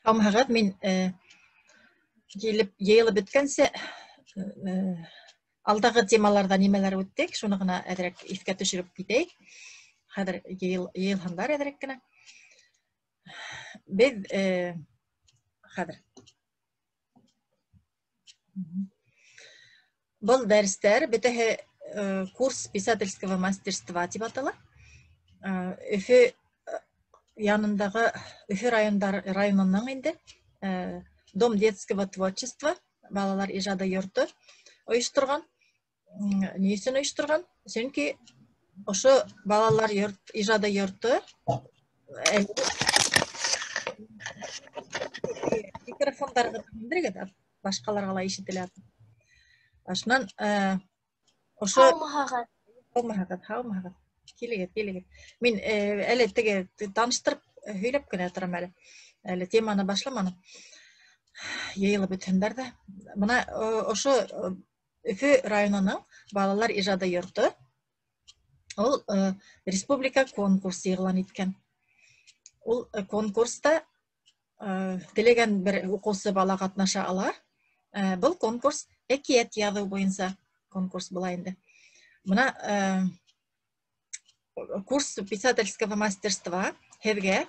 Һаумыһығыҙ, мин килеп йыйылып бөткәнсе алдағы темаларҙа нимәләр үттек, шуны ғына әҙерәк иҫкә төшөрөп китәйек. Хәҙер йыйылһындар әҙерәк кенә. Беҙ хәҙер был дәрестәр бөтәһе курс писательского мастерства тип атала. Өфө янындағы Өфө районының инде Дом детского творчества балалар ижады йорто ойошторған. Ни өсөн ойошторған? Сөнки ошо балалар ижады йорто микрофондарығыҙҙы һүндерегеҙ, башҡаларға ла ишетелә. Шунан ошо Һаумыһығыҙ. Һаумыһығыҙ, һаумыһығыҙ. Килегеҙ, килегеҙ. Мин әле теге таныштырып һөйләп кенә торам әле. Әле теманы башламаным. Йыйылып бөтһөндәр ҙә. Бына ошо Өфө районының балалар ижады йорто ул республика конкурсы иғлан иткән. Ул конкурста теләгән бер уҡыусы бала ҡатнаша ала. Был конкурс әкиәт яҙыу буйынса конкурс була инде. Бына курс писательского мастерства һеҙгә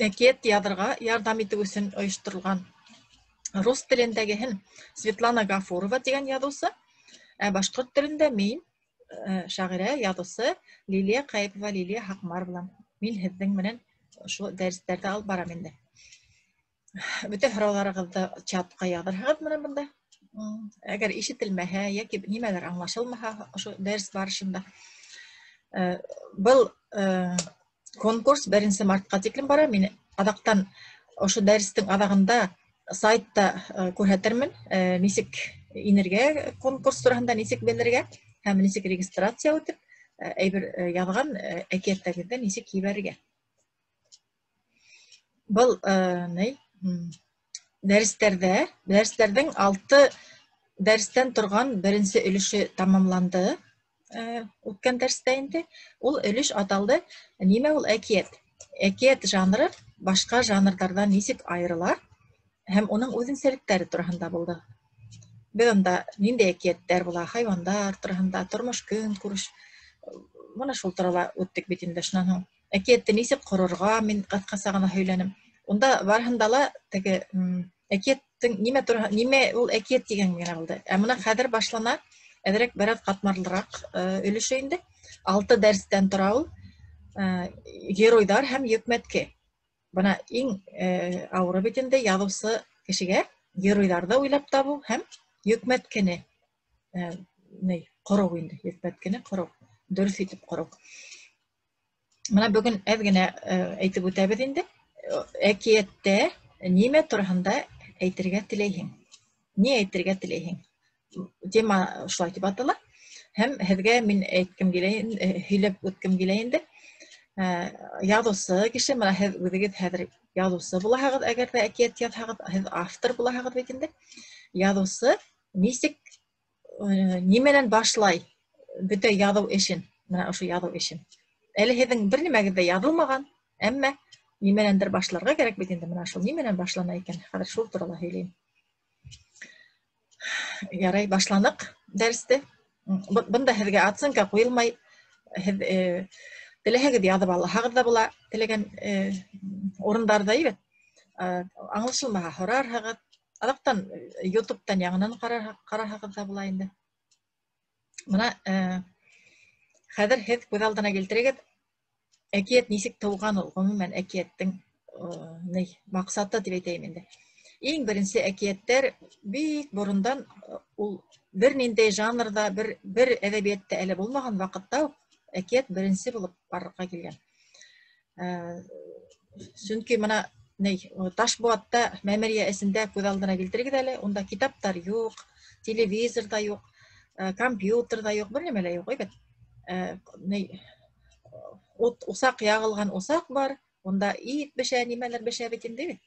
әкиәт яҙырға ярҙам итеү өсөн ойошторолған. Рус телендәгеһен Светлана Гафурова тигән яҙыусы, ә башҡорт телендә мин, шағирә, яҙыусы Лилия Ҡәйепова, Лилия Һаҡмар булам. Мин һеҙҙең менән ошо дәрестәрҙе алып барам инде. Бөтә һорауҙарығыҙҙы чатҡа яҙырһығыҙ менән бында. Әгәр ишетелмәһә йәки нимәлер аңлашылмаһа ошо дәрес барышында. Был конкурс 1 мартҡа тиклем бара. Мин аҙаҡтан ошо дәрестең аҙағында сайтта күрһәтермен, нисек инергә конкурс тураһында, нисек белергә һәм нисек регистрация үтеп, әйбер яҙған әкиәттәрегеҙҙе нисек ебәрергә. Был дәрестәрҙең 6 дәрестән торған беренсе өлөшө тамамланды. Үткән дәрестә инде. Ул өлөш аталды Нимә ул әкиәт? Әкиәт жанры башҡа жанрҙарҙан нисек айырыла һәм уның үҙенсәлектәре тураһында булды. Беҙ унда ниндәй әкиәттәр була, хайуандар тураһында, тормош, көнкүреш, бына шул турала үттек бит инде. Шунан һуң әкиәтте нисек ҡорорға мин ҡыҫҡаса ғына һөйләнем. Унда барыһында ла теге, әкиәттең нимә тураһы, нимә ул әкиәт тигән генә булды. Ә бына хәҙер башлана әҙерәк бер аҙ ҡатмарлыраҡ өлөшө инде. 6 дәрестән тора ул. Геройҙар һәм йөкмәтке. Бына иң ауыры бит инде яҙыусы кешегә геройҙарҙы уйлап табыу һәм йөкмәткене ҡороу инде, йөкмәткене ҡороу, дөрөҫ итеп ҡороу. Бына бөгөн әҙ генә әйтеп үтәбеҙ инде. Әкиәттә нимә тураһында әйтергә теләйһең? Ни әйтергә теләйһең? Тема шулай тип атала. Һәм һеҙгә мин әйткем килә, һөйләп үткем килә инде. Яҙыусы кеше, бына һеҙ үҙегеҙ хәҙер яҙыусы булаһығыҙ, әгәр ҙә әкиәт яҙһағыҙ, һеҙ автор булаһығыҙ бит инде. Яҙыусы нисек, нимәнән башлай бөтә яҙыу эшен, бына ошо яҙыу эшен. Әле һеҙҙең бер нимәгеҙ ҙә яҙылмаған, әммә нимәнәндер башларға кәрәк бит инде, бына шул нимәнән башлана икән, хәҙер шул турала һөйләйем. Ярай, башланыҡ дәресте. Бында һеҙгә оценка ҡуйылмай, һеҙ теләһәгеҙ яҙып алһағыҙ ҙа була, теләгән урындарҙа әйбәт. Аңлашылмаһа һорарһығыҙ, аҙаҡтан YouTube-тан яңынан ҡараһағыҙ ҙа була инде. Бына хәҙер һеҙ күҙ алдына килтерегеҙ, әкиәт нисек тыуған ул, ғөмүмән әкиәттең маҡсаты тип әйтәйем инде. Иң беренсе әкиәттәр бик борондан ул бер ниндәй жанрҙа, бер әҙәбиәттә әле булмаған ваҡытта уҡ әкиәт беренсе булып барлыҡҡа килгән. Сөнки бына Ташбуатта мәмерйә эсендә күҙ алдына килтерегеҙ әле, унда китаптар юҡ, телевизор ҙа юҡ, компьютер ҙа юҡ, бер нәмә лә юҡ, әйбәт. Ут, усаҡ яғылған усаҡ бар, унда ит бешә, нимәләр бешә бит инде бит.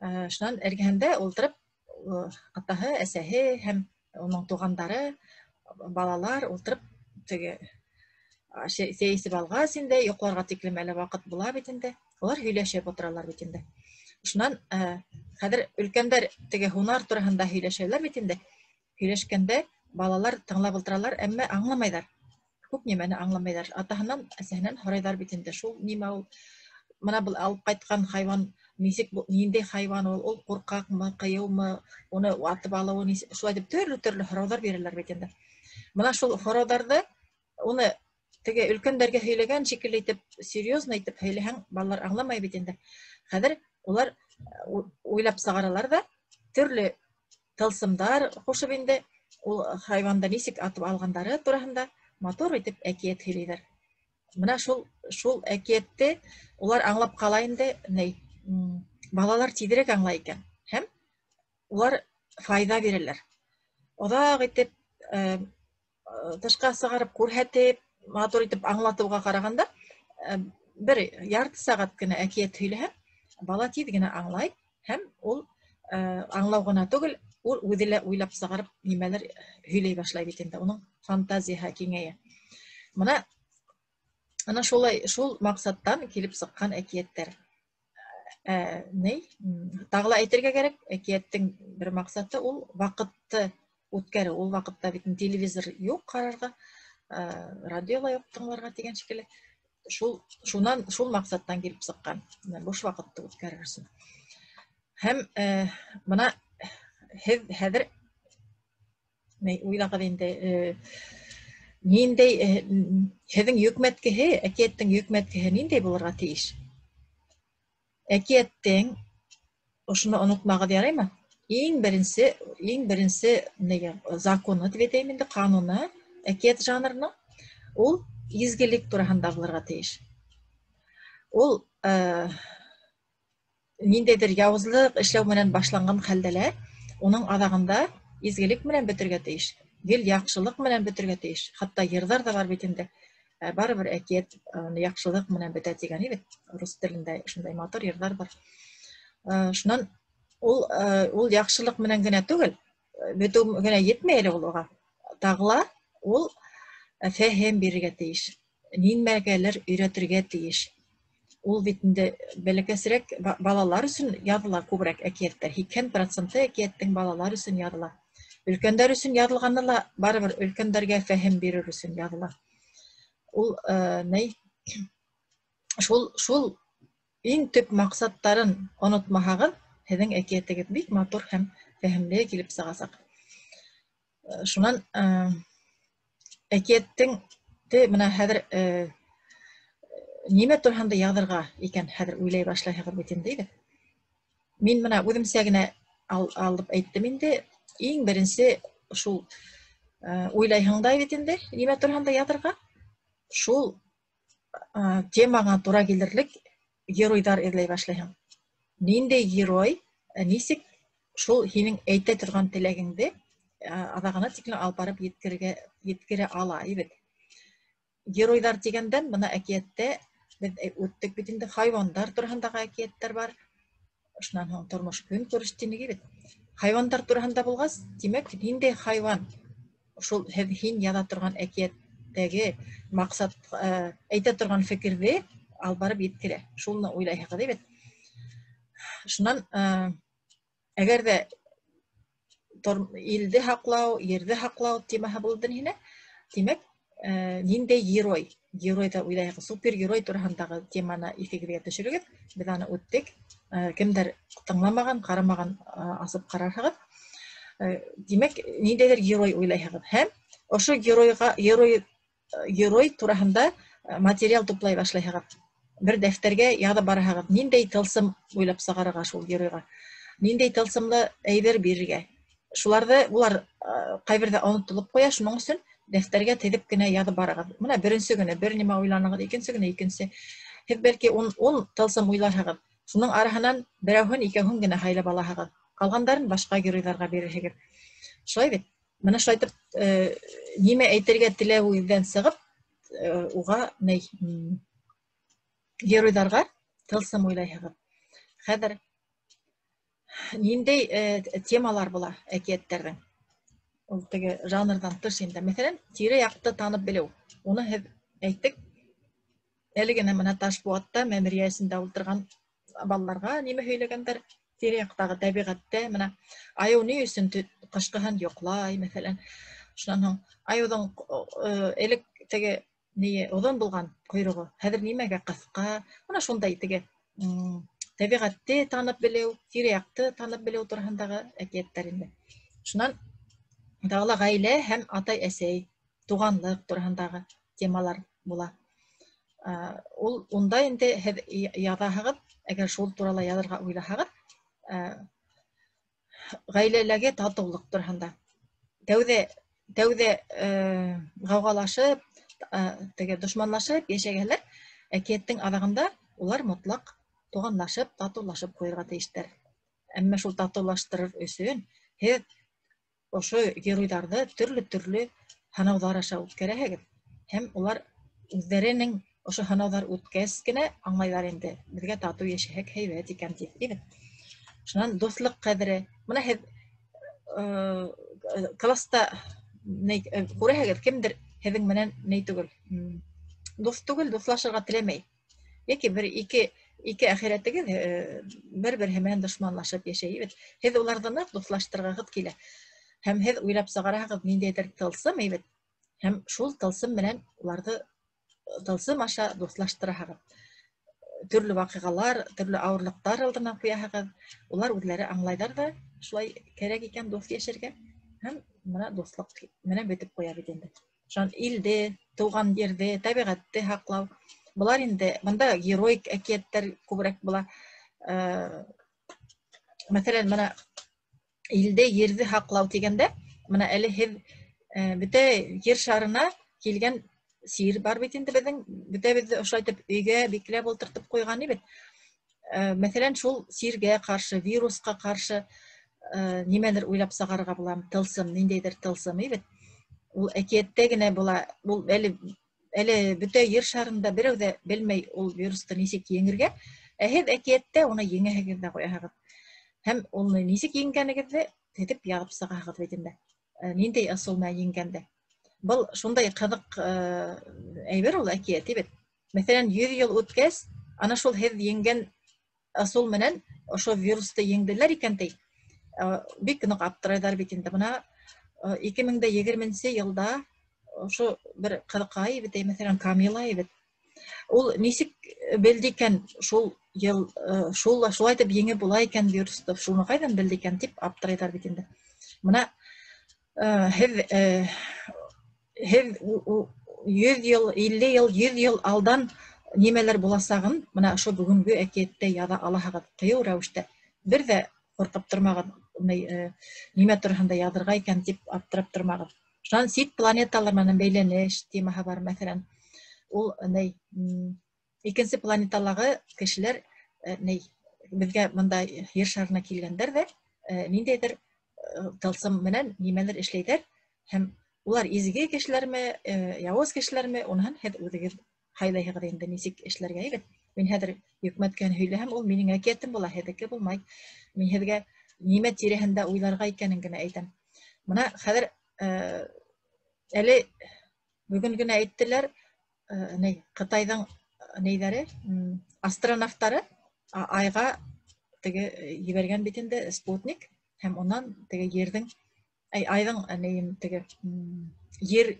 Шунан эргәһендә ултырып, атаһы, әсәһе һәм уның туғандары, балалар ултырып теге сәй эсеп алғас инде, йоҡларға тиклем әле ваҡыт була бит инде. Улар һөйләшеп ултыралар бит инде. Шунан хәҙер өлкәндәр теге һунар тураһында һөйләшәләр бит инде. Һөйләшкәндә балалар тыңлап ултыралар, әммә аңламайҙар. Күп нимәне аңламайҙар. Атаһынан, әсәһенән һорайҙар бит инде. Шул нимә ул? Мына был алып ҡайтҡан хайуан нисек, ниндәй хайуан ул? Ул ҡурҡаҡмы, ҡыйыумы? Уны атып алыуы нисек? Шулай тип төрлө-төрлө һорауҙар бирәләр бит инде. Мына шул һорауҙарҙы уны теге өлкәндәргә һөйләгән шикелле итеп, серьезно итеп һөйләһәң, балалар аңламай бит инде. Хәҙер улар уйлап сығаралар ҙа, төрлө тылсымдар ҡушып инде, ул хайуанды нисек атып алғандары тураһында матур итеп әкиәт һөйләйҙәр. Мына шул әкиәтте улар аңлап ҡала инде, ни, балалар тиҙерәк аңлай икән. Һәм улар файҙа бирәләр. Оҙаҡ итеп тышҡа сығарып күрһәтеп, матур итеп аңлатыуға ҡарағанда, бер ярты сәғәт кенә әкиәт һөйләһә, бала тиҙ генә аңлай һәм ул аңлау ғына түгел, ул үҙе лә уйлап сығарып нимәлер һөйләй башлай бит инде, уның фантазияһы киңәйә. Мына ана шулай, шул маҡсаттан килеп сыҡҡан әкиәттәр. Тағы ла әйтергә кәрәк, әкиәттең бер маҡсаты ул ваҡытты үткәреү. Ул ваҡытта бит телевизор юҡ ҡарарға, радио ла юҡ тыңларға тигән шикелле. Шул маҡсаттан килеп сыҡҡан, буш ваҡытты үткәрер өсөн. Һәм бына һеҙ хәҙер уйлағыҙ инде, ниндәй һеҙҙең йөкмәткеһе, әкиәттең йөкмәткеһе ниндәй булырға тейеш? Әкиәттең, ошоно онотмағыҙ, яраймы? Иң беренсе законы тип әйтәйем инде, ҡануны әкиәт жанрының, ул изгелек тураһында булырға тейеш. Ул ниндәйҙер яуызлыҡ эшләү менән башланған хәлдә лә, уның аҙағында изгелек менән бөтөргә тейеш, гел яҡшылыҡ менән бөтөргә тейеш. Хатта йырҙар ҙа бар бит инде. Барыбер әкиәт яҡшылыҡ менән бөтә тигән бит. Рус телендә шундай матур йырҙар бар. Шунан ул яҡшылыҡ менән генә түгел, бөтөү генә етмәй әле ул уға. Тағы ла ул фәһем бирергә тейеш, нимәгәлер өйрәтергә тейеш. Ул бит инде бәләкәсерәк балалар өсөн яҙыла күберәк әкиәттәр. 80% әкиәттең балалар өсөн яҙыла. Өлкәндәр өсөн яҙылғаны ла барыбер өлкәндәргә фәһем бирер өсөн яҙыла. Ул шул иң төп маҡсаттарын онотмаһағыҙ, һеҙҙең әкиәтегеҙ бик матур һәм фәһемле килеп сығасаҡ. Шунан әкиәттең бына хәҙер нимә тураһында яҙырға икән, хәҙер уйлай башлайһығыҙ бит инде, әйбәт. Мин бына үҙемсә генә алып әйттем инде. Иң беренсе шул уйлайһың да бит инде, нимә тураһында яҙырға, шул темаға тура килерлек геройҙар эҙләй башлайһың. Ниндәй герой, нисек шул һинең әйтә торған теләгеңде аҙағына тиклем алып барып еткерә ала, әйбәт. Геройҙар тигәндән, бына әкиәттә беҙ үттек бит инде, хайуандар тураһындағы әкиәттәр бар. Шунан һуң тормош көнкүреш тинек бит. Хайуандар тураһында булғас, тимәк, ниндәй хайуан шул һеҙ һин яҙа торған әкиәттәге маҡсат, әйтә торған фекерҙе алып барып еткерә. Шуны уйлайһығыҙ, әйбәт. Шунан, әгәр ҙә илде һаҡлау, ерҙе һаҡлау темаһы булды һине, тимәк, ниндәй герой, геройҙа уйлайһығыҙ, супергерой тураһындағы теманы иҫегеҙгә төшөрөгөҙ. Беҙ аны үттек. Кемдәр тыңламаған, ҡарамаған, асып ҡарарһығыҙ. Тимәк, ниндәйҙер герой уйлайһығыҙ һәм ошо герой тураһында материал туплай башлайһығыҙ. Бер дәфтәргә яҙып бараһығыҙ, ниндәй тылсым уйлап сығарырға шул геройға, ниндәй тылсымлы әйбер бирергә. Шуларҙы улар ҡайберҙә онотолоп ҡуя, шуның өсөн дәфтәргә теҙеп кенә яҙып барығыҙ. Бына беренсе көнө бер нимә уйланығыҙ, икенсе көнө икенсе. Һеҙ бәлки ун тылсым уйларһығыҙ. Шуның араһынан берәүһен, икәүһен генә һайлап алаһығыҙ. Ҡалғандарын башҡа геройҙарға бирерһегеҙ. Шулай бит. Бына шулай итеп, нимә әйтергә теләүегеҙҙән сығып, уға геройҙарға тылсым уйлайһығыҙ. Хәҙер ниндәй темалар була әкиәттәрҙең? Ул теге жанрҙан тыш инде. Мәҫәлән, тирә-яҡты танып белеү. Уны һеҙ әйттек. Әле генә мына Ташбуатта мәмерйә эсендә ултырған балаларға нимә һөйләгәндәр? Тирә-яҡтағы тәбиғәттә мына айыу ни өсөн ҡышҡыһын йоҡлай, мәҫәлән. Шунан һуң айыуҙың элек теге ни оҙон булған ҡойроғо, хәҙер нимәгә ҡыҫҡа? Мына шундай теге тәбиғәтте танып белеү, тирә-яҡты танып белеү тураһындағы әкиәттәр инде. Шунан тағы ла ғаилә һәм атай-әсәй, туғанлыҡ тураһындағы темалар була. Ул унда инде һеҙ яҙаһығыҙ, әгәр шул турала яҙырға уйлаһағыҙ, ғаиләләге татыулыҡ тураһында. Тәүҙә ғауғалашып, теге дошманлашып йәшәгәнләр, әкиәттең аҙағында улар мотлаҡ туғанлашып, татыулашып ҡуйырға тейештәр. Әммә шул татыулаштырыр өсөн һеҙ ошо геройҙарҙы төрлө-төрлө һынауҙар аша үткәрәһегеҙ. Һәм улар үҙҙәренең ошо һынауҙар үткәс кенә аңлайҙар инде, беҙгә татыу йәшәһәк һәйбәт икән тип, әйбәт. Шунан дуҫлыҡ ҡәҙере. Мына һеҙ класста күрәһегеҙ, кемдер һеҙҙең менән ни түгел, дуҫ түгел, дуҫлашырға теләмәй. Йәки бер ике әхирәтегеҙ бер-береһе менән дошманлашып йәшәй бит. Һеҙ уларҙы ныҡ дуҫлаштырғығыҙ килә. Һәм һеҙ уйлап сығараһығыҙ ниндәйҙер тылсым әйбәт. Һәм шул тылсым менән уларҙы тылсым аша дуҫлаштыраһығыҙ. Төрлө ваҡиғалар, төрлө ауырлыҡтар алдына ҡуяһығыҙ. Улар үҙләре аңлайҙар ҙа, шулай кәрәк икән дуҫ йәшәргә. Һәм мына дуҫлыҡ менән бөтөп ҡуя бит инде. Шунан илде, тыуған ерҙе, тәбиғәтте һаҡлау. Былар инде бында героик әкиәттәр күберәк була. Мәҫәлән, мына илде, ерҙе һаҡлау тигәндә, мына әле һеҙ бөтә ер шарына килгән сир бар бит инде беҙҙең, бөтәбеҙҙе ошолайтып өйгә бикләп ултыртып ҡуйған бит. Мәҫәлән, шул сиргә ҡаршы, вирусҡа ҡаршы нимәлер уйлап сығарырға була, тылсым, ниндәйҙер тылсым бит. Ул әкиәттә генә була. Ул әле бөтә ер шарында берәү ҙә белмәй ул вирусты нисек еңергә. Ә һеҙ әкиәттә уны еңәһегеҙ ҙә ҡуяһығыҙ. Һәм уны нисек еңгәнегеҙҙе теҙеп яҙып сығаһығыҙ бит инде. Ниндәй ысул менән еңгәнде. Был шундай ҡыҙыҡ әйбер ул әкиәт бит. Мәҫәлән, 100 йыл үткәс, ана шул һеҙ еңгән ысул менән ошо вирусты еңделәр икән ти. Бик ныҡ аптырайҙар бит инде. Бына ике мең дә егерменсе йылда ошо бер ҡыҙыҡай бит, мәҫәлән, Камила бит. Ул нисек белде икән шул йыл, шулай итеп еңеп була икән вирусты, шуны ҡайҙан белде икән тип аптырайҙар бит инде. Бына һеҙ 100 йыл, 50 йыл, 100 йыл алдан нимәләр буласағын мына ошо бөгөнгө әкиәттә яҙа алаһығыҙ ҡыйыу рәүештә. Бер ҙә ҡурҡып тормағыҙ, нимә тураһында яҙырға икән тип аптырап тормағыҙ. Шунан сит планеталар менән бәйләнеш темаһы бар, мәҫәлән. Ул икенсе планеталағы кешеләр, ни, беҙгә бында ер шарына килгәндәр ҙә, ниндәйҙер тылсым менән нимәлер эшләйҙәр һәм улар изге кешеләрме, яуыз кешеләрме, уныһын һеҙ үҙегеҙ һайлайһығыҙ инде нисек эшләргә әйбәт. Мин хәҙер йөкмәткән һөйләһәм, ул минең әкиәтем була, һеҙҙеке булмай. Мин һеҙгә нимә тирәһендә уйларға икәнен генә әйтәм. Мына хәҙер, әле бөгөн генә әйттеләр, ни, Ҡытайҙың нейҙәре, астронавттары айға теге ебәргән бит инде спутник, һәм унан теге ерҙең, ай, айҙың, нейем, теге, ер,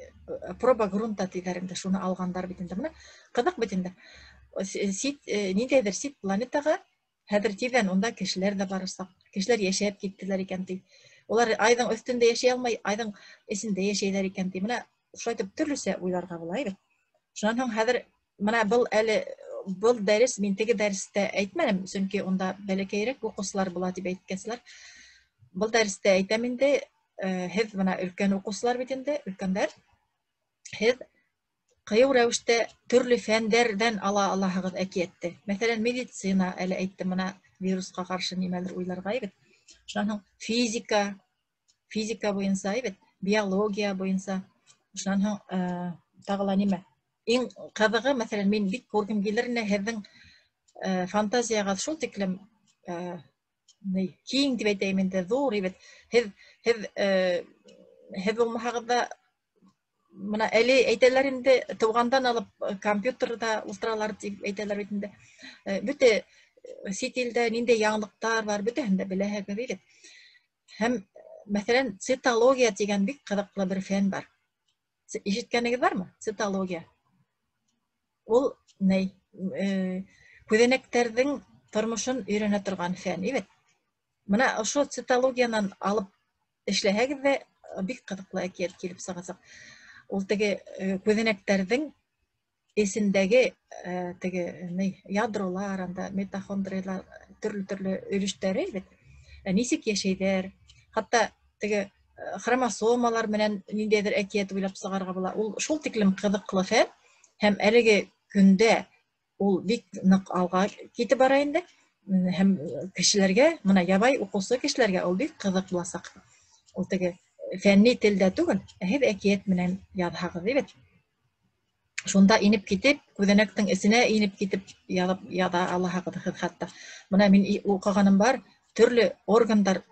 проба грунта тиҙәр инде, шуны алғандар бит инде. Мына ҡыҙыҡ бит инде. Ниндәйҙер сит планетаға хәҙер тиҙҙән унда кешеләр ҙә барасаҡ. Кешеләр йәшәп киттеләр икән ти. Улар айҙың өҫтөндә йәшәй алмай, айҙың эсендә йәшәйҙәр икән ти. Мына шулай итеп төрлөсә уйларға була бит. Шунан һуң хәҙер мына был әле был дәрес мин теге дәрестә әйтмәнем, сөнки унда бәләкәйерәк уҡыусылар була тип әйткәселәр. Был дәрестә әйтәм инде, һеҙ мына өлкән уҡыусылар бит инде, өлкәндәр. Һеҙ ҡыйыу рәүештә төрлө фәндәрҙән ала алаһығыҙ әкиәтте. Мәҫәлән, медицина әле әйттем, мына вирусҡа ҡаршы нимәлер уйларға бит. Шунан һуң физика, физика буйынса бит, биология буйынса. Шунан һуң, тағы ла нимә? Иң ҡыҙығы, мәҫәлән, мин бик күргем килер ине һеҙҙең, фантазияғыҙ шул тиклем, ни, киң тип әйтәйем инде, ҙур бит. Һеҙ булмаһағыҙ ҙа Мына әле әйтәләр инде, тыуғандан алып компьютерҙа ултыралар тип әйтәләр бит инде. Бөтә сит илдә ниндәй яңылыҡтар бар, бөтәһен дә беләһегеҙ бит. Һәм, мәҫәлән, цитология тигән бик ҡыҙыҡлы бер фән бар. Ишеткәнегеҙ бармы? Цитология. Ул ни? Күҙәнәктәрҙең тормошон өйрәнә торған фән, бит. Мына ошо цитологиянан алып эшләһәгеҙ ҙә бик ҡыҙыҡлы әкиәт килеп сығасаҡ. Ул теге күҙәнәктәрҙең эсендәге теге ни ядролар, анда митохондриялар, төрлө-төрлө өлөштәре бит. Нисек йәшәйҙәр, хатта теге хромосомалар менән ниндәйҙер әкиәт уйлап сығарырға була. Ул шул тиклем ҡыҙыҡлы фән, һәм әлеге көндә ул бик ныҡ алға китеп бара инде. Һәм кешеләргә, мына ябай уҡыусы кешеләргә ул бик ҡыҙыҡ буласаҡ. Ул теге фәнни телдә түгел, ә һеҙ әкиәт менән яҙһағыҙ бит. Шунда инеп китеп, күҙәнәктең эсенә инеп китеп яҙып яҙа алаһығыҙ һеҙ хатта. Мына мин уҡығаным бар, төрлө органдар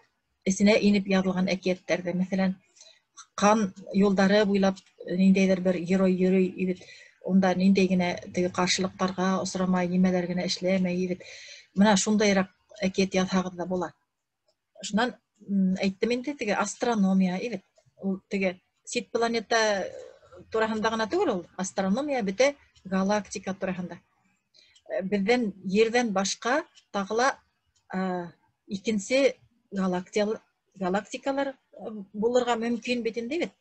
эсенә инеп яҙылған әкиәттәрҙе. Мәҫәлән, ҡан юлдары буйлап ниндәйҙер бер герой йөрөй бит. Унда ниндәй генә теге ҡаршылыҡтарға осрамай, нимәләр генә эшләмәй бит. Мына шундайыраҡ әкиәт яҙһағыҙ ҙа була. Шунан әйттем инде, теге астрономия бит. Ул теге сит планета тураһында ғына түгел ул, астрономия бөтә галактика тураһында. Беҙҙән, Ерҙән башҡа тағы ла икенсе галактикалар булырға мөмкин бит инде бит.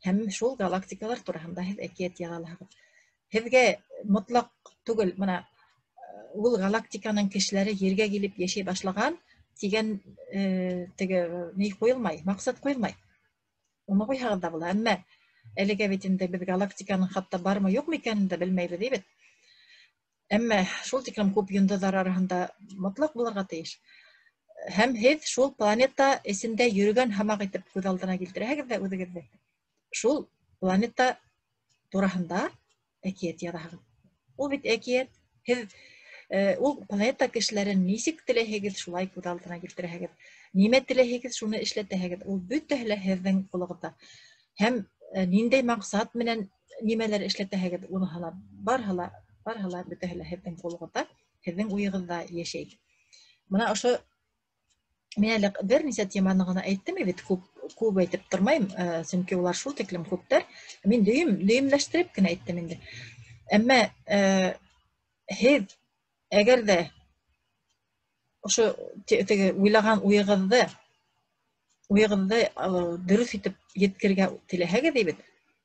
Һәм шул галактикалар тураһында һеҙ әкиәт яҙа алаһығыҙ. Һеҙгә мотлаҡ түгел, мына ул галактиканың кешеләре Ергә килеп йәшәй башлаған тигән теге ни ҡуйылмай, маҡсат ҡуйылмай. Уны ҡуйһағыҙ ҙа була. Әммә әлегә бит инде беҙ галактиканың хатта бармы, юҡмы икәнен дә белмәйбеҙ бит. Әммә шул тиклем күп йондоҙҙар араһында мотлаҡ булырға тейеш. Һәм һеҙ шул планета эсендә йөрөгән һымаҡ итеп күҙ алдына килтерәһегеҙ ҙә үҙегеҙҙе. Шул планета тураһында әкиәт яҙаһығыҙ. Ул бит әкиәт. Һеҙ ул планета кешеләрен нисек теләйһегеҙ, шулай күҙ алдына килтерәһегеҙ. Нимә теләйһегеҙ, шуны эшләтәһегеҙ. Ул бөтәһе лә һеҙҙең ҡулығыҙҙа. Һәм ниндәй маҡсат менән нимәләр эшләтәһегеҙ, уныһы ла барыһы ла, барыһы ла бөтәһе лә һеҙҙең ҡулығыҙҙа, һеҙҙең уйығыҙҙа йәшәй. Мына ошо мин әле бер нисә теманы ғына әйттем бит, күп әйтеп тормайым, сөнки улар шул тиклем күптәр. Мин дөйөмләштереп кенә әйттем инде. Әммә һеҙ әгәр ҙә ошо теге уйлаған уйығыҙҙы дөрөҫ итеп еткерергә теләһәгеҙ бит,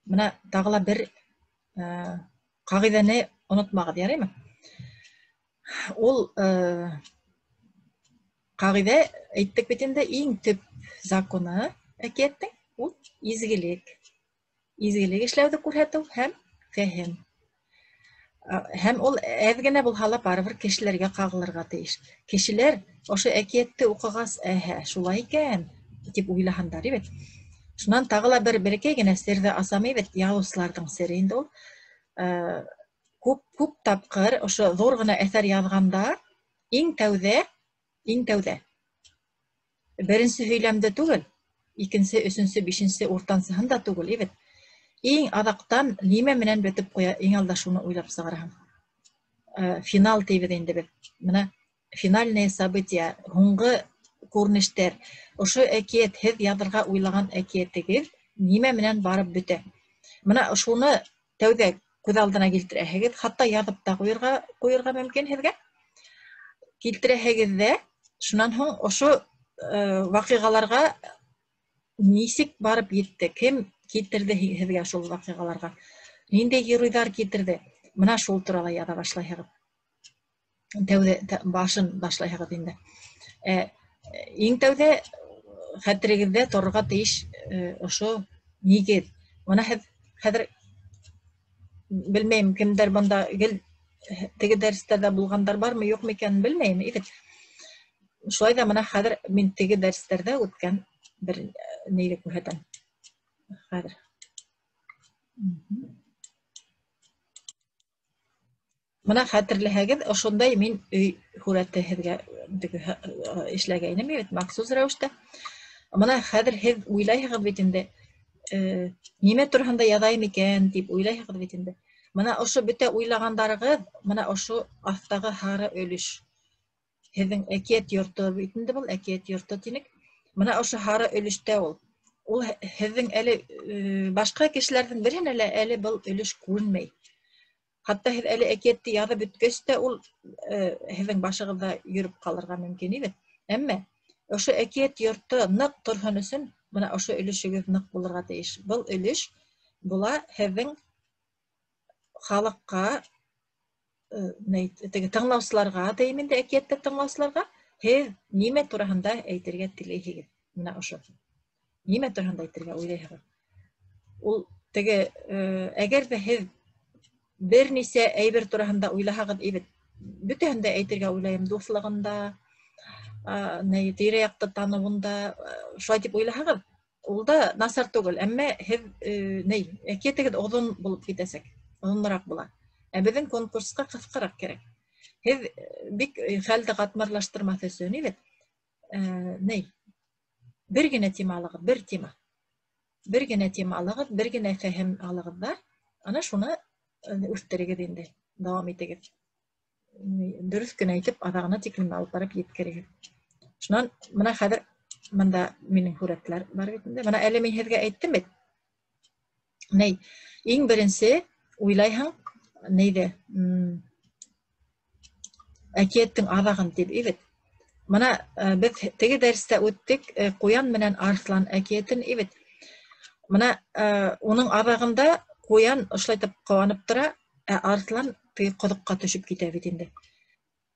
мына тағы ла бер ҡағиҙәне онотмағыҙ, яраймы? Ул ҡағиҙә әйттек бит инде, иң төп законы әкиәттең ул изгелек. Изгелек эшләүҙе күрһәтеү һәм фәһем. Һәм ул әҙ генә булһа ла барыбер кешеләргә ҡағылырға тейеш. Кешеләр ошо әкиәтте уҡығас, әһә, шулай икән тип уйлаһандар бит. Шунан тағы ла бер бәләкәй генә серҙе асам бит, яҙыусыларҙың сере инде ул. Күп тапҡыр ошо ҙур ғына әҫәр яҙғанда иң тәүҙә беренсе һөйләмде түгел, икенсе, өсөнсө, бишенсе, уртансыһын да түгел, бит. Иң аҙаҡтан нимә менән бөтөп ҡуя, иң алда шуны уйлап сығараһың. Финал тейбеҙ инде беҙ. Мына финальное событие, һуңғы күренештәр. Ошо әкиәт, һеҙ яҙырға уйлаған әкиәтегеҙ нимә менән барып бөтә. Мына шуны тәүҙә күҙ алдына килтерәһегеҙ, хатта яҙып та ҡуйырға мөмкин һеҙгә. Килтерәһегеҙ ҙә, шунан һуң ошо ваҡиғаларға нисек барып етте, кем килтерҙе һеҙгә шул ваҡиғаларға, ниндәй геройҙар килтерҙе, мына шул турала яҙа башлайһығыҙ. Тәүҙә башын башлайһығыҙ инде. Иң тәүҙә хәтерегеҙҙә торорға тейеш ошо нигеҙ. Мына һеҙ хәҙер белмәйем, кемдәр бында гел теге дәрестәрҙә булғандар бармы, юҡмы икәнен белмәйем, бит. Шулай ҙа мына хәҙер мин теге дәрестәрҙә үткән бер нейҙе күрһәтәм. Хәҙер. Мына хәтерләһәгеҙ, ошондай мин өй һүрәте һеҙгә эшләгәйнем бит, махсус рәүештә. Мына хәҙер һеҙ уйлайһығыҙ бит инде, Нимә тураһында яҙайым икән тип уйлайһығыҙ бит инде. Мына ошо бөтә уйлағандарығыҙ, мына ошо аҫтағы һары өлөш. Һеҙҙең әкиәт йорто бит инде был, әкиәт йорто тинек. Мына ошо һары өлөштә ул. Ул һеҙҙең әле башҡа кешеләрҙең береһенә лә әле был өлөш күренмәй. Хатта һеҙ әле әкиәтте яҙып бөткәс тә ул һеҙҙең башығыҙҙа йөрөп ҡалырға мөмкин бит. Әммә ошо әкиәт йорто ныҡ торһон өсөн мына ошо өлөшөгөҙ ныҡ булырға тейеш. Был өлөш була һеҙҙең халыҡҡа, теге тыңлаусыларға тейем инде, әкиәтте тыңлаусыларға һеҙ нимә тураһында әйтергә теләйһегеҙ? Мына ошо. Нимә тураһында әйтергә уйлайһығыҙ? Ул теге, әгәр ҙә һеҙ бер нисә әйбер тураһында уйлаһағыҙ, бит бөтәһен дә әйтергә уйлайым, дуҫлығында, тирә-яҡты таныуында, шулай тип уйлаһағыҙ, ул да насар түгел, әммә һеҙ әкиәтегеҙ оҙон булып китәсәк, оҙонораҡ була. Ә беҙҙең конкурсҡа ҡыҫҡараҡ кәрәк. Һеҙ бик хәлде ҡатмарлаштырмаҫ өсөн, бит, бер генә тема алығыҙ, бер тема. Бер генә тема алығыҙ, бер генә фәһем алығыҙ ҙа, ана шуны үҫтерегеҙ инде, дауам итегеҙ. Дөрөҫ кенә итеп, аҙағына тиклем алып барып еткерегеҙ. Шунан мына хәҙер мында минең һүрәтләр бар бит инде. Мына әле мин һеҙгә әйттем бит. Иң беренсе уйлайһың, нейҙе, әкиәттең аҙағын тип, бит. Мына беҙ теге дәрестә үттек, ҡуян менән арыҫлан әкиәтен, бит. Мына уның аҙағында ҡуян ошолайтып ҡыуанып тора, ә арыҫлан теге ҡоҙоҡҡа төшөп китә бит инде.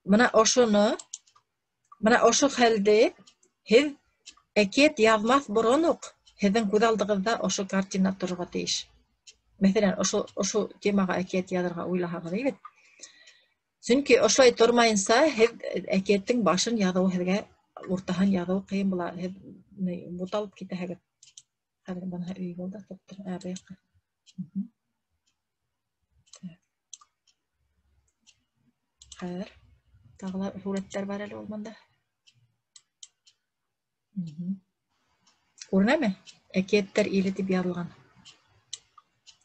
Мына ошоно, мына ошо хәлде һеҙ әкиәт яҙмаҫ борон уҡ һеҙҙең күҙ алдығыҙҙа ошо картина торорға тейеш. Мәҫәлән, ошо темаға әкиәт яҙырға уйлаһағыҙ, бит. Сөнки ошолай тормайынса һеҙ әкиәттең башын яҙыу һеҙгә, уртаһын яҙыу ҡыйын була. Һеҙ буталып китәһегеҙ. Хәҙер быныһы өй булды, топтор. Ә, был яҡҡа. Хәҙер тағы ла һүрәттәр бар әле ул бында. Күренәме? Әкиәттәр иле тип яҙылған.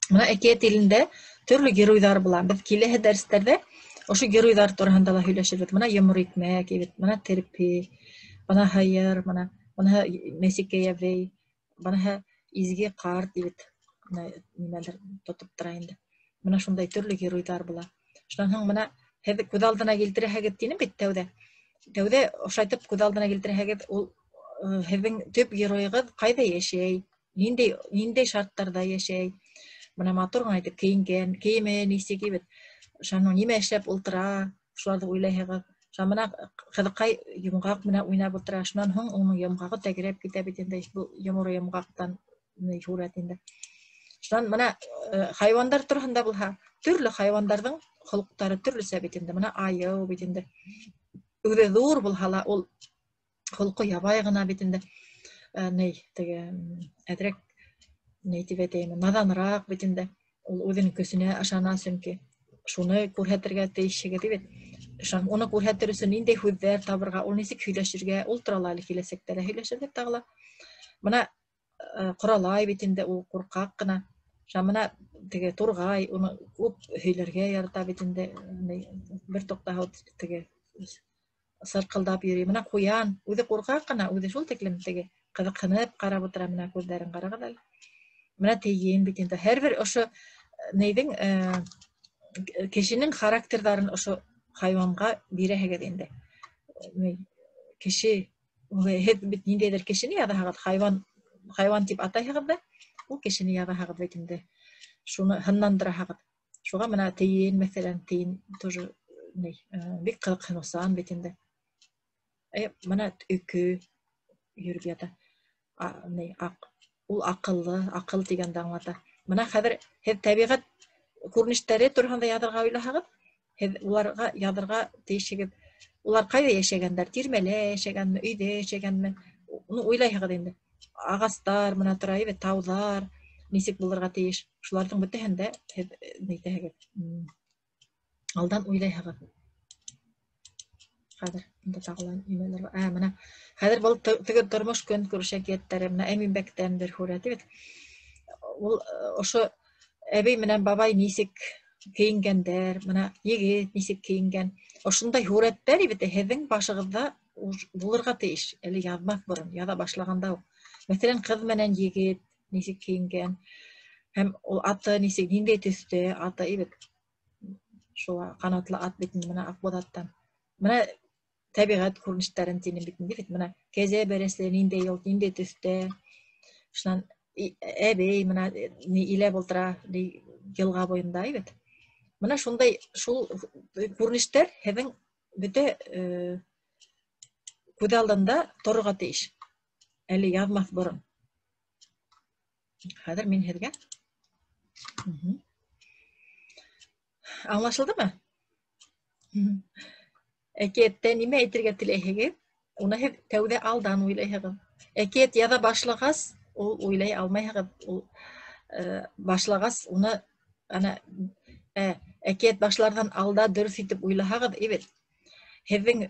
Мына әкиәт илендә төрлө геройҙар була. Беҙ киләһе дәрестәрҙә ошо геройҙар тураһында ла һөйләшербеҙ. Мына йоморо икмәк, бит, мына терпе, мына һыйыр, мына быныһы Мәсикәй әбей, быныһы изге ҡарт, бит. Мына нимәлер тотоп тора инде. Мына шундай төрлө геройҙар була. Шунан һуң мына һеҙ күҙ алдына килтерәһегеҙ тинем бит тәүҙә. Тәүҙә ошайтып күҙ алдына килтерәһегеҙ, ул һеҙҙең төп геройығыҙ ҡайҙа йәшәй, ниндәй шарттарҙа йәшәй. Мына матур ғына итеп кейенгән, кейеме нисек, бит. Шунан нимә эшләп ултыра, шуларҙы уйлайһығыҙ. Шунан мына ҡыҙыҡай йомғаҡ менән уйнап ултыра. Шунан һуң уның йомғағы тәгәрәп китә бит инде, был йоморо йомғаҡтан һүрәт инде. Шунан мына хайуандар тураһында булһа, төрлө хайуандарҙың холоҡтары төрлөсә бит инде. Мына айыу бит инде. Үҙе ҙур булһа ла, ул холҡо ябай ғына бит инде. Теге, әҙерәк, ни тип әйтәйем, наҙаныраҡ бит инде. Ул үҙенең көсөнә ышана, сөнки шуны күрһәтергә тейешһегеҙ бит. Шунан уны күрһәтер өсөн ниндәй һүҙҙәр табырға, ул нисек һөйләшергә, ул турала әле киләсәктә лә һөйләшербеҙ тағы ла. Мына ҡоралай бит инде, ул ҡурҡаҡ ҡына. Шунан мына теге турғай, уны күп һөйләргә ярата бит инде, бер туҡтауһыҙ теге сырҡылдап йөрөй. Мына ҡуян, үҙе ҡурҡаҡ ҡына, үҙе шул тиклем теге ҡыҙыҡһынып ҡарап ултыра, мына күҙҙәрен ҡарағыҙ әле. Мына тейен бит инде. Һәр бер ошо нейҙең, кешенең характерҙарын ошо хайуанға бирәһегеҙ инде. Кеше, һеҙ бит ниндәйҙер кешене яҙаһығыҙ, хайуан тип атайһығыҙ ҙа, ул кешене яҙаһығыҙ бит инде. Шуны һынландыраһығыҙ. Шуға мына тейен, мәҫәлән, тейен тоже бик ҡыҙыҡһыныусан бит инде. Мына өкө йөрөп ята. Ул аҡыллы, аҡыл тигәнде аңлата. Мына хәҙер һеҙ тәбиғәт күренештәре тураһында яҙырға уйлаһағыҙ, һеҙ уларға яҙырға тейешһегеҙ. Улар ҡайҙа йәшәгәндәр? Тирмәлә йәшәгәнме, өйҙә йәшәгәнме? Уны уйлайһығыҙ инде. Ағастар мына тора, бит, тауҙар нисек булырға тейеш? Шуларҙың бөтәһен дә һеҙ әйтәһегеҙ. Алдан уйлайһығыҙ. Хәҙер бында тағы ла нимәләр бар? Мына хәҙер был теге тормош көнкүреш әкиәттәре, мына Әминбәктән бер һүрәте бит. Ул ошо әбей менән бабай нисек кейенгәндәр, мына егет нисек кейенгән. Ошондай һүрәттәр бит һеҙҙең башығыҙҙа булырға тейеш, әле яҙмаҫ борон, яҙа башлағанда уҡ. Мәҫәлән, ҡыҙ менән егет нисек кейенгән, һәм ул аты нисек, ниндәй төҫтә аты бит. Шул ҡанатлы ат бит мына Аҡбуҙаттан. Мына тәбиғәт күренештәрен тинем бит инде бит. Мына кәзә бәрәсле ниндәй ул, ниндәй төҫтә. Шунан әбей мына ни иләп ултыра, ни йылға буйында бит. Мына шундай шул күренештәр һеҙҙең бөтә күҙ алдында торорға тейеш. Әле яҙмаҫ борон. Хәҙер мин һеҙгә. Аңлашылдымы? Әкиәттә нимә әйтергә теләйһегеҙ? Уны һеҙ тәүҙә алдан уйлайһығыҙ. Әкиәт яҙа башлағас, ул уйлай алмайһығыҙ. Ул башлағас, уны ана әкиәт башларҙан алда дөрөҫ итеп уйлаһағыҙ, эбет. Һеҙҙең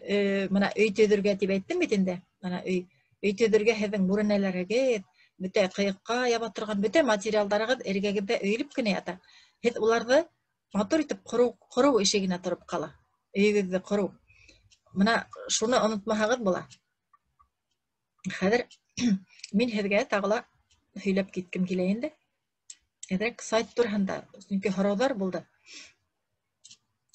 мына өй төҙөргә тип әйттем бит инде. Мына өй төҙөргә һеҙҙең бүрәнәләрегеҙ, бөтә ҡыйыҡҡа яба торған бөтә материалдарығыҙ эргәгеҙҙә өйөлөп кенә ята. Һеҙ уларҙы матур итеп ҡороу эше генә тороп ҡала. Өйөгөҙҙө ҡороу. Мына шуны онотмаһағыҙ була. Хәҙер мин һеҙгә тағы ла һөйләп киткем килә инде. Әҙерәк сайт тураһында, сөнки һорауҙар булды.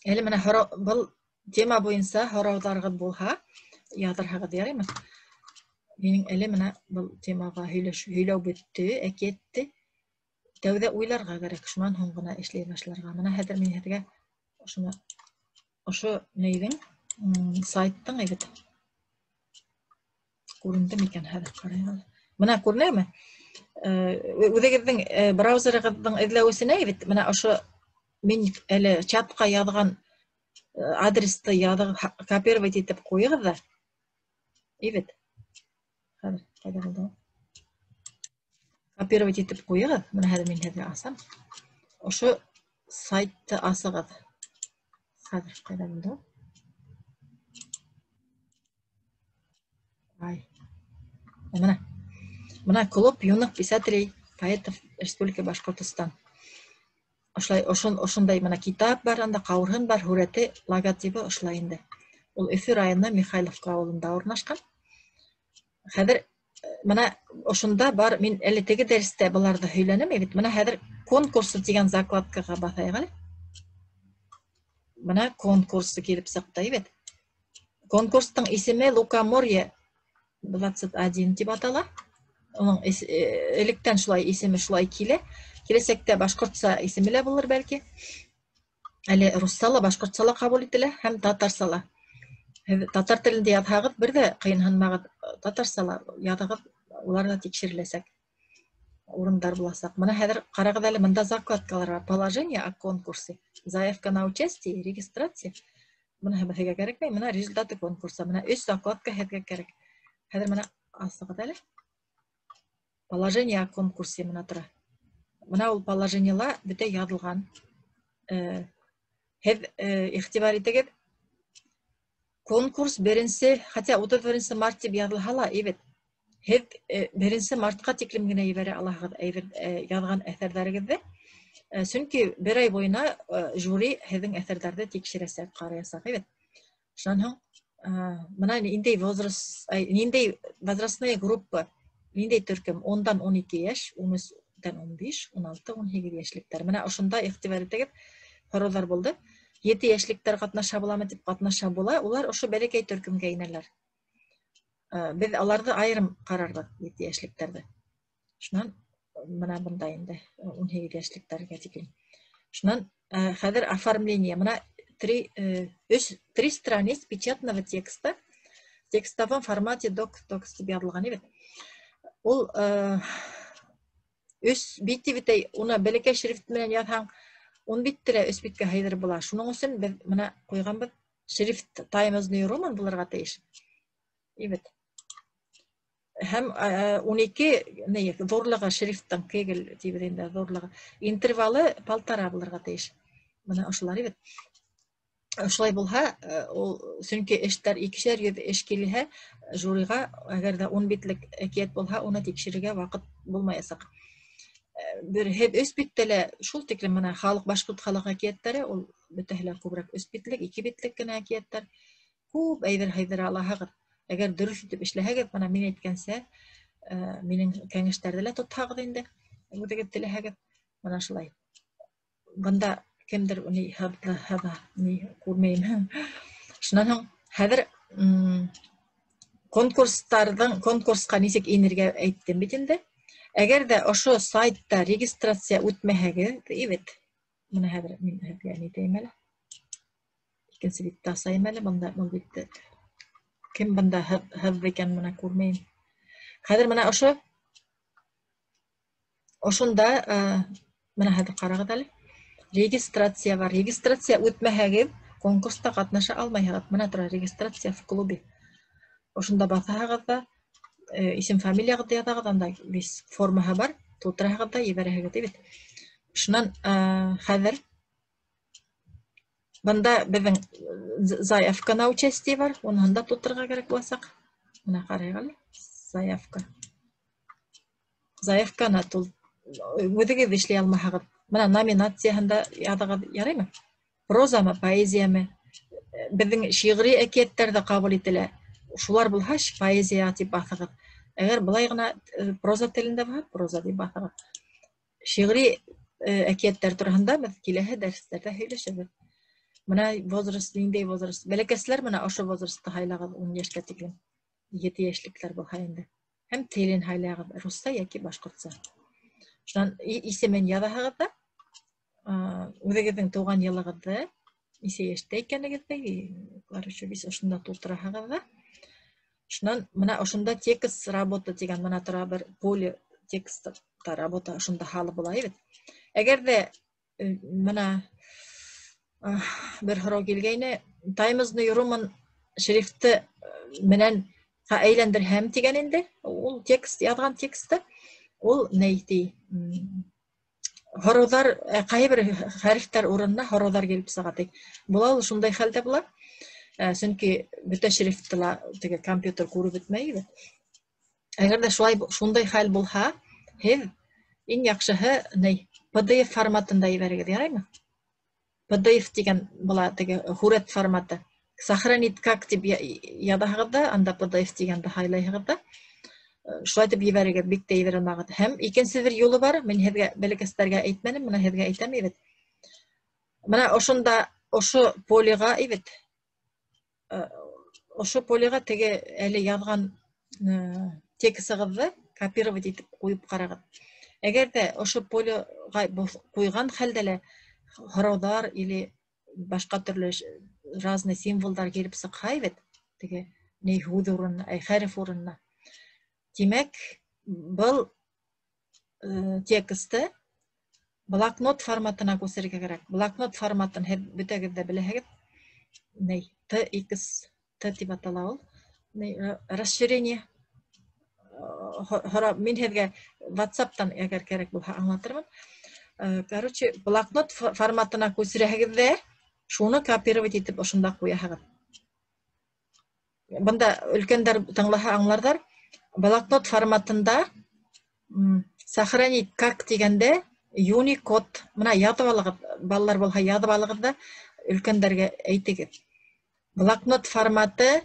Әле мына һорау, был тема буйынса һорауҙарығыҙ булһа, яҙырһағыҙ яраймы? Минең әле мына был темаға һөйләү бөттө, әкиәтте. Тәүҙә уйларға кәрәк, шунан һуң ғына эшләй башларға. Мына хәҙер мин һеҙгә ошоно, ошо нейҙең, сайттың әйбәт. Күренде микән хәҙер ҡарайыҡ әле. Мына күренәме? Үҙегеҙҙең браузерығыҙҙың эҙләүесенә бит мына ошо мин әле чатҡа яҙған адресты яҙып, копировать итеп ҡуйығыҙ ҙа. Эбет. Хәҙер ҡайҙа булды ул? Копировать итеп ҡуйығыҙ. Мына хәҙер мин һеҙгә асам. Ошо сайтты асығыҙ. Хәҙер ҡайҙа булды ул? Ай. Мына. Мына клуб юных писателей, поэтов Республики Башҡортостан. Ошолай, ошондай мына китап бар, анда ҡауырһын бар, һүрәте, логотибы ошолай инде. Ул Өфө районы Михайловка ауылында урынлашҡан. Хәҙер мына ошонда бар, мин әле теге дәрестә быларҙы һөйләнем бит. Мына хәҙер конкурсы тигән закладкаға баҫайыҡ әле. Мына конкурсы килеп сыҡты бит. Конкурстың исеме Лукоморье 21 тип атала. Уның электән шулай исеме шулай килә. Киләсәктә башҡортса исеме лә булыр бәлки. Әле русса ла, башҡортса ла ҡабул ителә һәм татарса ла. Һеҙ татар телендә яҙһағыҙ, бер ҙә ҡыйынһынмағыҙ, татарса ла яҙығыҙ, улар ҙа тикшереләсәк. Урындар буласаҡ. Мына хәҙер ҡарағыҙ әле, мында закладкалар бар. Положение о конкурсе, заявка на участие, регистрация. Бына һеҙгә кәрәкмәй, мына результаты конкурса. Мына 3 закладка һеҙгә кәрәк. Хәҙер мына асығыҙ әле. Положение о конкурсе мына тора. Мына ул положениела бөтә яҙылған. Һеҙ иғтибар итегеҙ. Конкурс беренсе, хотя 31 март тип яҙылһа ла, эбет. Һеҙ 1 мартҡа тиклем генә ебәрә алаһығыҙ әйбер яҙған әҫәрҙәрегеҙҙе. Сөнки бер ай буйына жюри һеҙҙең әҫәрҙәрҙе тикшерәсәк, ҡараясаҡ, эбет. Шунан һуң мына ниндәй возраст, ниндәй возрастная группа, ниндәй төркөм, 10-дан 12 йәш, 13-тән 15, 16, 18 йәшлектәр. Мына ошонда иғтибар итегеҙ, һорауҙар булды. 7 йәшлектәр ҡатнаша буламы тип ҡатнаша була, улар ошо бәләкәй төркөмгә инәләр. Беҙ аларҙы айырым ҡарарбыҙ, 7 йәшлектәрҙе. Шунан мына бында инде 18 йәшлектәргә тиклем. Шунан хәҙер оформление. Мына три страниц печатного текста, текстовом формате док тип яҙылған бит. Ул өс бит тип әйтәй, уны бәләкәй шрифт менән яҙһаң, ун битте лә өс биткә һыйҙырып була. Шуның өсөн беҙ мына ҡуйғанбыҙ, шрифт Times New Roman булырға тейеш. Эбет. Һәм 12 ни, ҙурлығы шрифттың кегел тибеҙ инде, ҙурлығы. Интервалы полтора булырға тейеш. Мына ошолар эбет. Ошолай булһа, ул сөнки эштәр икешәр йөҙ эш килһә, жюриға, әгәр ҙә ун битлек әкиәт булһа, уны тикшерергә ваҡыт булмаясаҡ. Бер һеҙ 3 биттә лә шул тиклем мына халыҡ башҡорт халыҡ әкиәттәре, ул бөтәһе лә күберәк 3 битлек, 2 битлек кенә әкиәттәр. Күп әйбер һыйҙыра алаһығыҙ. Әгәр дөрөҫ итеп эшләһәгеҙ, мына мин әйткәнсә, минең кәңәштәрҙе лә тотһағыҙ инде, үҙегеҙ теләһәгеҙ, мына шулай. Бында кемдер ни һыҙҙы, ни күрмәйем. Шунан һуң хәҙер конкурсҡа нисек инергә әйттем бит инде. Әгәр ҙә ошо сайтта регистрация үтмәһәгеҙ, бит. Мына хәҙер мин һеҙгә ни тейем әле. Икенсе битте асайым әле, бында был битте. Кем бында һыҙҙы икән, мына күрмәйем. Хәҙер мына ошонда, мына хәҙер ҡарағыҙ әле. Регистрация бар. Регистрация үтмәһәгеҙ, конкурста ҡатнаша алмайһығыҙ. Мына тора регистрация в клубе. Ошонда баҫаһығыҙ ҙа, исем фамилияғыҙҙы яҙағыҙ, анда бис формаһы бар, тултыраһығыҙ ҙа ебәрәһегеҙ, бит. Шунан хәҙер бында беҙҙең заявка на участие бар, уныһын да тултырырға кәрәк буласаҡ. Мына ҡарайыҡ әле, заявка. Заявканы үҙегеҙ эшләй алмаһағыҙ, мына номинацияһын да яҙығыҙ, яраймы? Прозамы, поэзиямы? Беҙҙең шиғри әкиәттәр ҙә ҡабул ителә. Шулар булһа, поэзия тип баҫығыҙ. Әгәр былай ғына проза телендә булһа, проза тип баҫығыҙ. Шиғри әкиәттәр тураһында беҙ киләһе дәрестәрҙә һөйләшәбеҙ. Мына возраст, ниндәй возраст? Бәләкәселәр мына ошо возрастты һайлағыҙ, 10 йәшкә тиклем. 7 йәшлекләр булһа инде. Һәм телен һайлағыҙ, русса йәки башҡортса. Шунан исемен яҙаһығыҙ ҙа, үҙегеҙҙең тыуған йылығыҙҙы, нисә йәштә икәнегеҙҙе, короче, бис ошонда тултыраһығыҙ ҙа. Шунан мына ошонда текст работа тигән мына тора бер поле текстта работа ошонда һалып була бит. Әгәр ҙә мына бер һорау килгәйне, Times New Roman шрифты менән әйләндерһәм тигән инде, ул текст яҙған тексты, ул ни ти? Һорауҙар, ҡайһы бер хәрефтәр урынына һорауҙар килеп сыға ти. Була ул шундай хәлдә була. Сөнки бөтә шрифтты ла теге компьютер күреп бөтмәй бит. Әгәр ҙә шулай шундай хәл булһа, һеҙ иң яҡшыһы ни PDF форматында ебәрегеҙ, яраймы? PDF тигән була теге һүрәт форматы. Сохранить как тип яҙаһығыҙ ҙа, анда PDF тигәнде һайлайһығыҙ ҙа, шулай итеп ебәрегеҙ, бик тә ебәрә алмағыҙ. Һәм икенсе бер юлы бар, мин һеҙгә бәләкәстәргә әйтмәнем, мына һеҙгә әйтәм бит. Мына ошонда ошо полиға бит. Ошо полиға теге әле яҙған текстығыҙҙы копировать итеп ҡуйып ҡарағыҙ. Әгәр ҙә ошо полиға ҡуйған хәлдә лә һорауҙар или башҡа төрлө разный символдар килеп сыҡһа бит, теге ни һүҙ урынына, хәреф урынына. Тимәк, был тексты блокнот форматына күсерергә кәрәк. Блокнот форматын һеҙ бөтәгеҙ ҙә беләһегеҙ. Ни, Т X Т тип атала ул. Ни, расширение. Мин һеҙгә WhatsApp-тан әгәр кәрәк булһа аңлатырмын. Короче, блокнот форматына күсерәһегеҙ ҙә, шуны копировать итеп ошонда ҡуяһығыҙ. Бында өлкәндәр тыңлаһа аңларҙар. Блокнот форматында сохранить как тигәндә Unicode, мына яҙып алығыҙ, балалар булһа яҙып алығыҙ ҙа өлкәндәргә әйтегеҙ. Блокнот форматы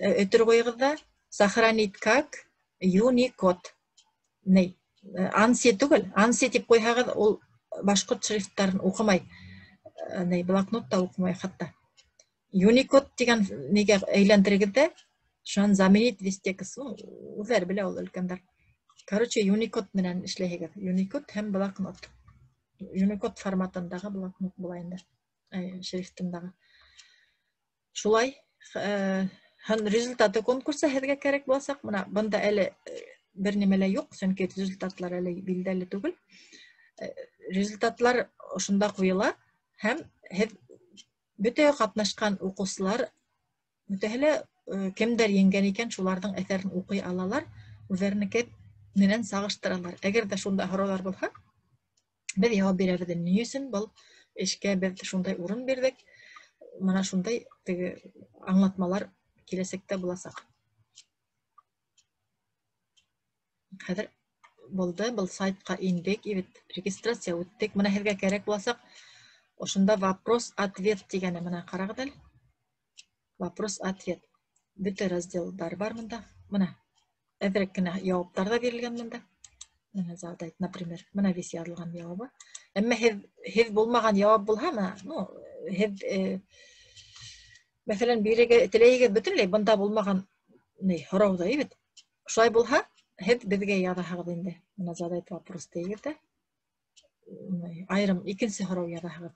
өтөр ҡуйығыҙ ҙа сохранить как Unicode. Ней, ANSI түгел, ANSI тип ҡуйһағыҙ, ул башҡорт шрифттарын уҡымай. Ней, блокнот та уҡымай хатта. Unicode тигән нигә әйләндерегеҙ ҙә, шунан заменить весь текст. Үҙҙәре белә ул өлкәндәр. Короче, Unicode менән эшләйһегеҙ. Unicode һәм блокнот. Unicode форматындағы блокнот була инде. Шрифтындағы. Шулай, һәм результаты конкурса һеҙгә кәрәк буласаҡ. Мына бында әле бер нимә лә юҡ, сөнки результатлар әле билдәле түгел. Результатлар ошонда ҡуйыла һәм һеҙ бөтә ҡатнашҡан уҡыусылар бөтәһе лә, кемдәр еңгән икән, шуларҙың әҫәрен уҡый алалар, үҙҙәренеке менән сағыштыралар. Әгәр ҙә шунда һорауҙар булһа, беҙ яуап бирәбеҙ. Ни өсөн был эшкә беҙ шундай урын бирҙек? Мына шундай теге аңлатмалар киләсәктә буласаҡ. Хәҙер Булды, был сайтҡа индек, бит регистрация үттек. Мына һеҙгә кәрәк буласаҡ. Ошонда вопрос-ответ тигәне, мына ҡарағыҙ әле. Вопрос-ответ. Бөтә разделдар бар мында. Мына әҙерәк кенә яуаптар ҙа бирелгән мында. Мына задать, например, мына весь яҙылған яуабы. Әммә һеҙ булмаған яуап булһа, мына, ну, һеҙ, мәҫәлән, бирергә теләйегеҙ бөтөнләй бында булмаған ни һорау ҙа бит. Шулай булһа, һеҙ беҙгә яҙаһығыҙ инде. Мына задать вопрос тейегеҙ ҙә. Айырым икенсе һорау яҙаһығыҙ.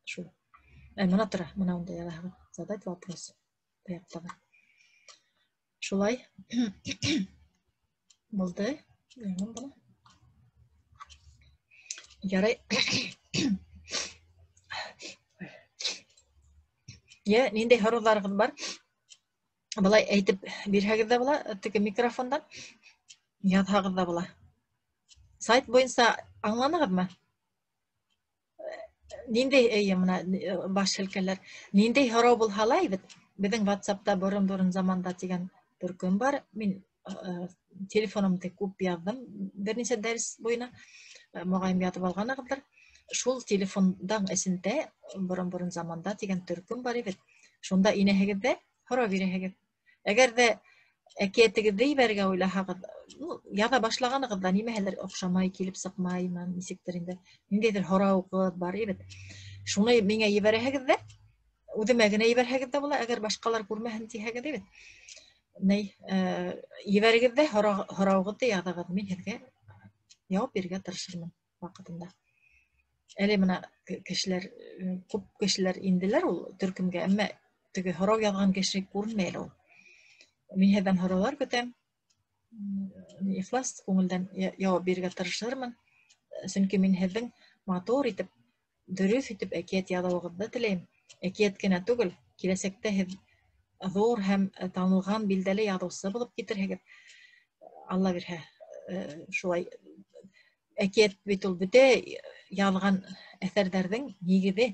Шул. Мына тора, мына унда яҙаһығыҙ. Задать вопрос. Аяҡтағы. Шулай. Булды. Яңын бына. Ярай. Йә, ниндәй һорауҙарығыҙ бар? Былай әйтеп бирһәгеҙ ҙә була, теге микрофондан яҙһағыҙ ҙа була. Сайт буйынса аңланығыҙмы? Ниндәй, эйе, мына баш һелкәләр. Ниндәй һорау булһа ла, бит беҙҙең WhatsApp-та борон-борон заманда тигән төркөм бар. Мин телефонымды күп яҙҙым бер нисә дәрес буйына. Моғайым яҙып алғанығыҙҙыр. Шул телефондан эсендә борон-борон заманда тигән төркөм бар бит. Шунда инәһегеҙ ҙә һорау бирәһегеҙ. Әгәр ҙә әкиәтегеҙҙе ебәрергә уйлаһағыҙ, ну, яҙа башлағанығыҙ ҙа нимәһелер оҡшамай, килеп сыҡмай, нисектер инде, ниндәйҙер һорауығыҙ бар бит. Шуны миңә ебәрәһегеҙ ҙә, үҙемә генә ебәрһәгеҙ ҙә була, әгәр башҡалар күрмәһен тиһәгеҙ бит. Ней, ебәрегеҙ ҙә һорауығыҙҙы яҙығыҙ, мин һеҙгә яуап бирергә тырышырмын ваҡытында. Әле мына кешеләр, күп кешеләр инделәр ул төркөмгә, әммә теге һорау яҙған кеше күренмәй әле ул. Мин һеҙҙән һораулар көтәм. Ихлас күңелдән яуап бирергә тырышырмын. Сөнки мин һеҙҙең матур итеп, дөрөҫ итеп әкиәт яҙыуығыҙҙы теләйем. Әкиәт кенә түгел, киләсәктә һеҙ ҙур һәм танылған билдәле яҙыусы булып китерһегеҙ. Алла бирһә, шулай. Әкиәт бит ул бөтә яҙған әҫәрҙәрҙең нигеҙе.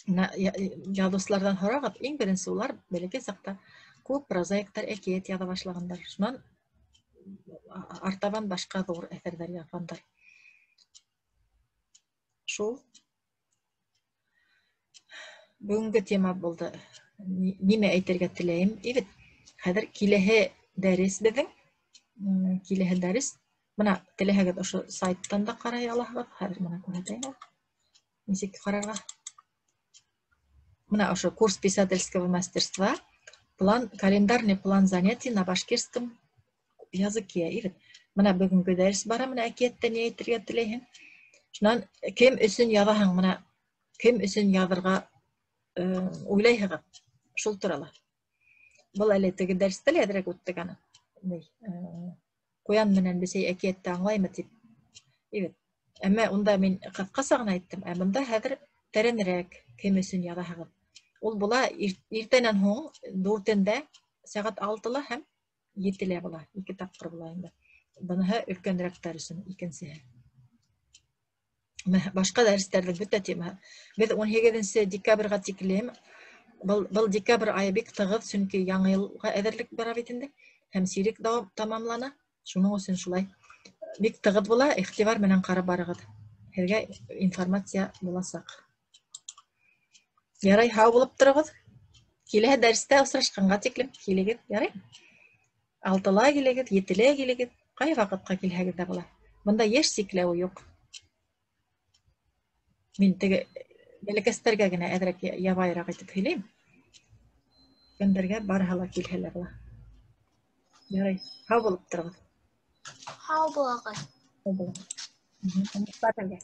Мына яҙыусыларҙан һорағыҙ, иң беренсе улар бәләкәй саҡта күп прозаиктар әкиәт яҙа башлағандар. Шунан артабан башҡа ҙур әҫәрҙәр яҙғандар. Шул. Бөгөнгө тема булды. Нимә әйтергә теләйем? Бит хәҙер киләһе дәрес беҙҙең. Киләһе дәрес. Мына теләһәгеҙ ошо сайттан да ҡарай алаһығыҙ. Хәҙер мына күрһәтәйем. Нисек ҡарарға? Мына ошо курс писательского мастерства. План, календарный план занятий на башкирском языке. Бит мына бөгөнгө дәрес бара, мына әкиәттә ни әйтергә теләйһең. Шунан кем өсөн яҙаһың, мына кем өсөн яҙырға уйлайһығыҙ, шул турала. Был әле теге дәрестә лә әҙерәк үттек аны. Ҡуян менән бесәй әкиәтте аңлаймы тип. Бит. Әммә унда мин ҡыҫҡаса ғына әйттем. Ә бында хәҙер тәрәнерәк кем өсөн яҙаһығыҙ. Ул була иртәнән һуң дүртендә сәғәт алтыла һәм етелә була. Ике тапҡыр була инде. Быныһы өлкәнерәктәр өсөн икенсеһе. Башҡа дәрестәрҙең бөтә темаһы. Беҙ 18 декабргә тиклем, был декабрь айы бик тығыҙ, сөнки яңы йылға әҙерлек бара бит инде. Һәм сирек тамамлана. Шуның өсөн шулай бик тығыҙ була, иғтибар менән ҡарап барығыҙ. Һеҙгә информация буласаҡ. Ярай, һау булып тороғоҙ. Киләһе дәрестә осрашҡанға тиклем килегеҙ, ярай? 6-ла килегеҙ, 7-лә килегеҙ, ҡай ваҡытҡа килһәгеҙ ҙә була. Бында йәш сикләүе юҡ. Мин теге бәләкәстәргә генә әҙерәк ябайыраҡ итеп һөйләйем. Кемдәргә барыһы ла килһә лә була. Ярай, һау булып тороғоҙ. Һау булығыҙ. Һау булығыҙ. Уңыштар һеҙгә.